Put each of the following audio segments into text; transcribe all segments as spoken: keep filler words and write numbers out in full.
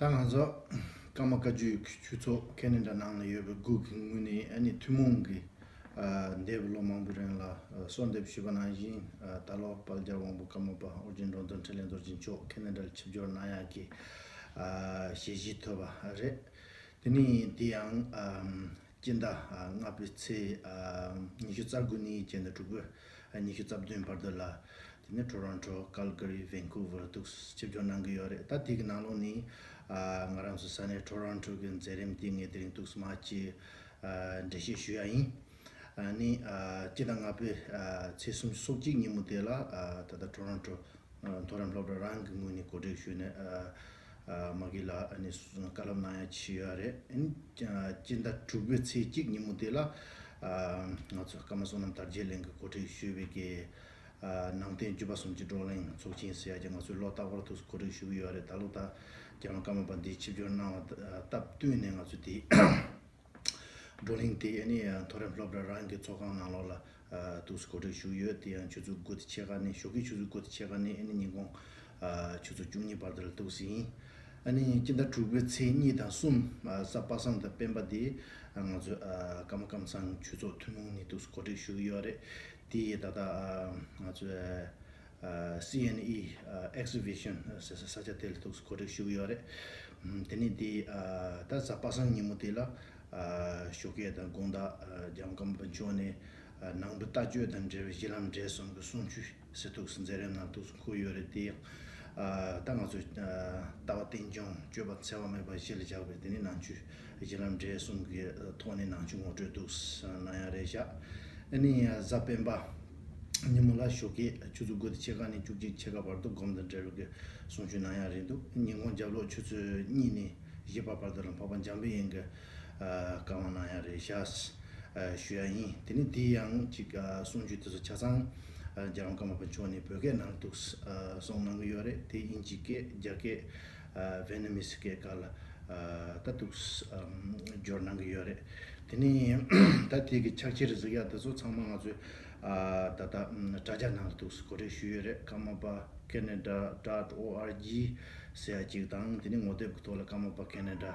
ད་ང་ཚོ་ཀརྨ་བཀའ་བརྒྱུད་ཀྱི་ཆོས་ཚོགས་ཁེ་ན་ཌ་ནང་ལ་ཡོད་པའི་དགུ་གི་ངོས་ནས་ཨ་ནི་ཐུན་མོང་གི་ཨ་འདས་པའི་ལོ་མང་པོའི་རིང་ལ་ཨ་གསོལ་འདེབས་ཞུས་པ་ནང་བཞིན། ཨ་ད་ལོ་དཔལ་རྒྱལ་དབང་པོ་ཀརྨ་པ་ཨོ་རྒྱན་འགྲོ་དོན་འཕྲིན་ལས་རྡོ་རྗེ་མཆོག་ཁེ་ན་ཌར་ཆིབས་བསྒྱུར་གནང་ཡག་གི་ཨ་ཞལ་བཞེས་ཐོབ་པ་རེད། དེ་ནས་དེ་ཡང་ཨ་སྤྱི་ཟླ་ལྔ་པའི་ཚེས་ཉི་ཤུ་རྩ་དགུ་ནས་བྱས་ནས་དྲུག་པའི་ཉི་ཤུ་རྩ་བདུན་བར་དུ་ལ། དེ་ནས་ཊོ་རོན་ཊོ། ཀལ་ཀ་རི། ཝན་ཀུ་ཝར་དུ་ཆིབས་བསྒྱུར་གནང་གི་ཡོད་རེད། ད་དེ་གི་ནང་ལོགས་ནས་ང་རང་ཚོ་ས་གནས་ཊོ་རོན་ཊོ་གི་མཛད་རིམ་དེ་ངས་དེ་རིང་ཐུགས་སུ་མ་ཅིག་འགྲེལ་བཤད་ཞུ་ཡ་ཡིན། ཨ་ནི་ཨ་སྤྱི་ཟླ་ལྔ་པའི་ཨ་ཚེས་སུམ་ཅུ་སོ་གཅིག་ཉིན་མོ་དེ་ལ་ཨ་ད་ལྟ་ཊོ་རོན་ཊོ་ཨ་མཐོ་རིམ་སློབ་གྲྭ་རང་གི་ངོས་ནས་གོ་སྒྲིག་ཞུས་ནས་ཨ་ཨ་མ་གི་ལ་ཨ་ནི་བཀའ་སློབ་གནང་ཡ་ཆེད་ཡོད་རེད། ཨ་ནི་ཨ་སྤྱི་ཟླ་དྲུག་པའི་ཚེས་གཅིག་ཉིན་མོ་དེ་ལ་ཨ་ང་ཚོ་ཀརྨ་བསོད་ནམས་དར་རྒྱས་གླིང་གིས་གོ་སྒྲིག་ཞུས་པའི་གི་ཨ་ནང་བསྟན་བརྒྱུད་པ་སུམ་ཅུ་བགྲོ་གླེང་ཚོགས་ཆེན་ཟེར་ཡ་གི་ང་ཚོས་ལོ་རྟག་པར་དུ་གོ་སྒྲིག་ཞུ་གི་ཡོད་རེད། ད་ལོ་ད་རྒྱལ་བ་ཀརྨ་པ་འདིས་ཆིབས་བསྒྱུར་གནང་བ་སྟབས་བསྟུན་ནས་ང་ཚོས་དེ་བགྲོ་གླེང་དེ་ཨ་ནི་མཐོ་རིམ་སློབ་གྲྭ་རང་གི་ཚོགས་ཁང་ནང་ལོགས་ལ་ཨ་འདུག་སེ་གོ་སྒྲིག་ཞུས་ཡོད། དེ་ཡང་ཆུ་ཚོད་དགུ་དང་ཕྱེད་ཀ་ནས། ཞོགས་ཀའི་ཆུ་ཚོད་དགུ་དང་ཕྱེད་ཀ་ནས་ཨ་ནི་ཉིན་གུང་ཨ་ཆུ་ཚོད་བཅུ་གཉིས་བར་དུ་ལ་འདུག་སེ་ཡིན། ཨ་ནི་སྤྱི་ཟླ་དྲུག་པའི་ཚེས་གཉིས་དང་གསུམ་ཨ་གཟའ་པ་སངས་དང་སྤེན་པ་དེ་ཨ་ང་ཚོས་ཨ་ཀརྨ་ཀམ་ཚང་ཆོས་ཚོགས་ཐུན་མོང་ནས་འདུག་སེ་གོ་སྒྲིག་ཞུ་གི་ཡོད་རེད། དེ་ཡི་ད་ལྟ་ཨ་ང་ཚོས་ཨ་སི་ཨེན་ཨི་ཨ་ཨེག་སི་བི་ཤན་ཟེར་ས་ས་ཆ་དེ་ལ་འདུག་སེ་གོ་སྒྲིག་ཞུ་གི་ཡོད་རེད། ཨམ་དེ་ནས་དེ་ཨ་ད་གཟའ་པ་སངས་ཉིན་མོ་དེ་ལ་ཨ་ཞོགས་ཀས་དང་དགོང་དག་ཨ་རྒྱལ་བ་ཀརྨ་པ་མཆོག་ནས་ཨ་ནང་པའི་ལྟ་སྤྱོད་དང་འབྲེལ་བའི་གཞི་ལམ་འབྲས་གསུམ་གྱི་གསུང་ཆོས་ཟེར་འདུག་སེ་མཛད་རིམ་ནང་འདུག་སེ་འཁོད་ཡོད་རེད། དེ་ཡང་ཨ་ད་ང་ཚོས་ཨ་ལྟ་བ་རྟེན་འབྱུང་སྤྱོད་པ་འཚེ་བ་མེད་པ་གཞི་ལ་བཞག་པའི་དེ་ནས་ནང་ཆོས་གཞི་ལམ་འབྲས་གསུམ་གྱི་ཐོག་ནས་ནང་ཆོས་ངོ་སྤྲོད་འདུག་སེ་གནང་ཡ་རེད་ཤག་ཨ་ནི་གཟའ་སྤེན་པ་ཉིན་མོ་ལ་ཞོགས་ཀས་ཆུ་ཚོད་དགུ་དང་ཕྱེད་ཀ་ནས་བཅུ་གཅིག་ཕྱེད་ཀ་བར་དུ་སྒོམ་དང་འབྲེལ་བའི་གསུང་ཆོས་གནང་ཡ་རེད་འདུག་ཉིན་གུང་རྒྱབ་ལོགས་ཆུ་ཚོད་གཉིས་ནས་བཞི་པ་བར་དུ་ལ་འཕགས་པ་འཇམ་པའི་དབྱངས་ཀྱི་ཨ་བཀའ་དབང་གནང་ཡ་རེད་ཤག་ཨ་ཞུ་ཡ་ཡིན། དེ་ནས་དེ་ཡང་ཅིག་ཨ་གསུང་ཆོས་དེ་ཚོ་ཆ་ཚང་ཨ་རྒྱལ་བ་ཀརྨ་པ་མཆོག་ནས་བོད་སྐད་ནང་འདུག་སེ་ཨ་གསུང་གནང་གི་ཡོད་རེད། དེ་དབྱིན་ཇི་སྐད། རྒྱ་སྐད། ཨ་ཝེ་ནི་མི་སི་སྐད་ཀ་ལ་ཨ་ད་འདུག་སེ་ཨམ་སྦྱོར་གནང་གི་ཡོད་རེད། དེ་ནས་ད་དེ་གི་ཕྱག་འཁྱེར་གཟིགས་ཡ་དེ་ཚོ་ཚང་མ་ང་ཚོས་ཨ་ད་ལྟ་ཨམ་དྲ་རྒྱ་ནང་ལ་འདུག་སེ་གོ་སྒྲིག་ཞུས་ཡོད་རེད། ཀརྨ་པ་ཁེ་ན་ཌ་ཌོཊ་ཨོ་ཨར་ཇི་ཟེར་ཡ་གཅིག་དང་། དེ་ནས་ངོ་དེབ་ཀྱི་ཐོག་ལ་ཀརྨ་པ་ཁེ་ན་ཌ་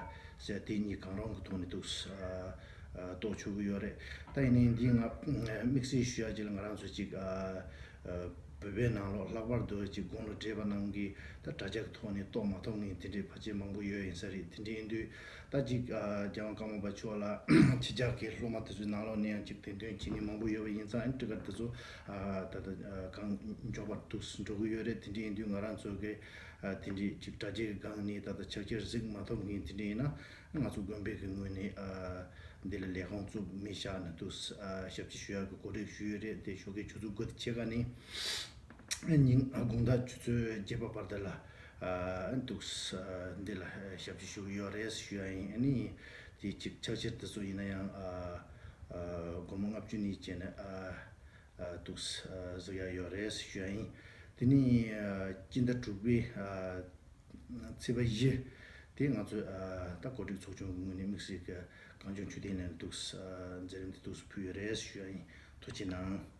ཟེར་ཡ་དེ་གཉིས་གང་རུང་གི་ཐོག་ནས་འདུག་སེ་ཨ་ཨ་གཏོགས་ཆོག་གི་ཡོད་རེད། ད་ཡིན་ནའི་འདི་ང་དམིགས་བསལ་ཞུ་ཡ་གཅིག་ལ་ང་རང་ཚོ་གཅིག་ཨ་ཨ་བོད་པའི་ནང་ལོགས་ལྷག་པར་དུ་གཅིག་དགུང་ལོ་བགྲེས་པ་རྣམས་ཀྱིས་ད་དྲ་རྒྱ་གི་ཐོག་ནས་གཏོགས་མ་ཐུབ་མཁན་དེ་འདྲའི་ཕལ་ཆེར་མང་པོ་ཡོད་ཡིན་ས་རེད། དེ་འདྲ་ཡིན་དུས་ད་གཅིག་ཨ་རྒྱལ་དབང་ཀརྨ་པ་མཆོག་ལ་ཕྱི་རྒྱལ་གྱི་སློབ་མ་དེ་ཚོའི་ནང་ལོགས་ནས་ཡང་གཅིག་དེ་འདོན་བྱེད་མཁན་མང་པོ་ཡོད་པ་ཡིན་ཙང་། ཨ་ནི་སྤྲི་དཀར་དེ་ཚོ་ཨ་ད་ལྟ་ཨ་གང་མགྱོགས་པར་འདུག་སེ་འགྲོ་གི་ཡོད་རེད། དེ་འདྲ་ཡིན་དུས་ང་རང་ཚོ་གི་ཨ་དེ་འདྲའི་གཅིག་དྲ་རྒྱའི་སྒང་ནས་ད་ལྟ་ཕྱག་འཁྱེར་གཟིགས་མ་ཐུབ་མཁན་དེ་འདྲ་ཡིན་ན། ང་ཚོ་དགོན་པའི་གི་ངོས་ནས་ཨ་འདི་ལ་ལས་ཁང་བཙུགས་མི་བཞག་ནས་འདུག་སེ་ཨ་ཞབས་ཕྱི་ཞུ་ཡག་གི་གོ་སྒྲིག་ཞུས་ཡོད་རེད། དེ་ཞོགས་ཀའི་ཆུ་ཚོད་དགུ་དང་ཕྱེད་ཀ་ནས་ཉིན་ཨ་དགོང་དག་ཆུ་ཚོད་བརྒྱད་པ་བར་དུ་ལ་ཨ་འདུག་སེ་ཨ་འདི་ལ་ཞབས་ཕྱི་ཞུ་གི་ཡོད་རེད་ཞུ་ཡ་ཡིན། ཨ་ནི་དེ་གཅིག་ཕྱག་འཁྱེར་དེ་ཚོ་ཡིན་ན་ཡང་ཨ་ཨ་སྒོར་མོ་ལྔ་བཅུ་ནས་བྱས་ནས་ཨ་ཨ་འདུག་སེ་ཨ་གཟིགས་ཡ་ཡོད་རེད་ཞུ་ཡ་ཡིན། དེ་ནས་ཨ་སྤྱི་ཟླ་དྲུག་པའི་ཨ་ཚེས་པ་བཞི་དེ་ང་ཚོས་ཨ་ད་གོ་སྒྲིག་ཚོགས་ཆུང་གི་ངོས་ནས་དམིགས་བསལ་གྱི་གངས་ལྗོངས་ཆོས་ལྡན་གླིང་ལ་འདུག་སེ་ཨ་མཛད་རིམ་དེ་འདུག་སེ་ཕུལ་ཡོད་རེད་ཞུ་ཡ་ཡིན། ཐུགས་རྗེ་གནང་།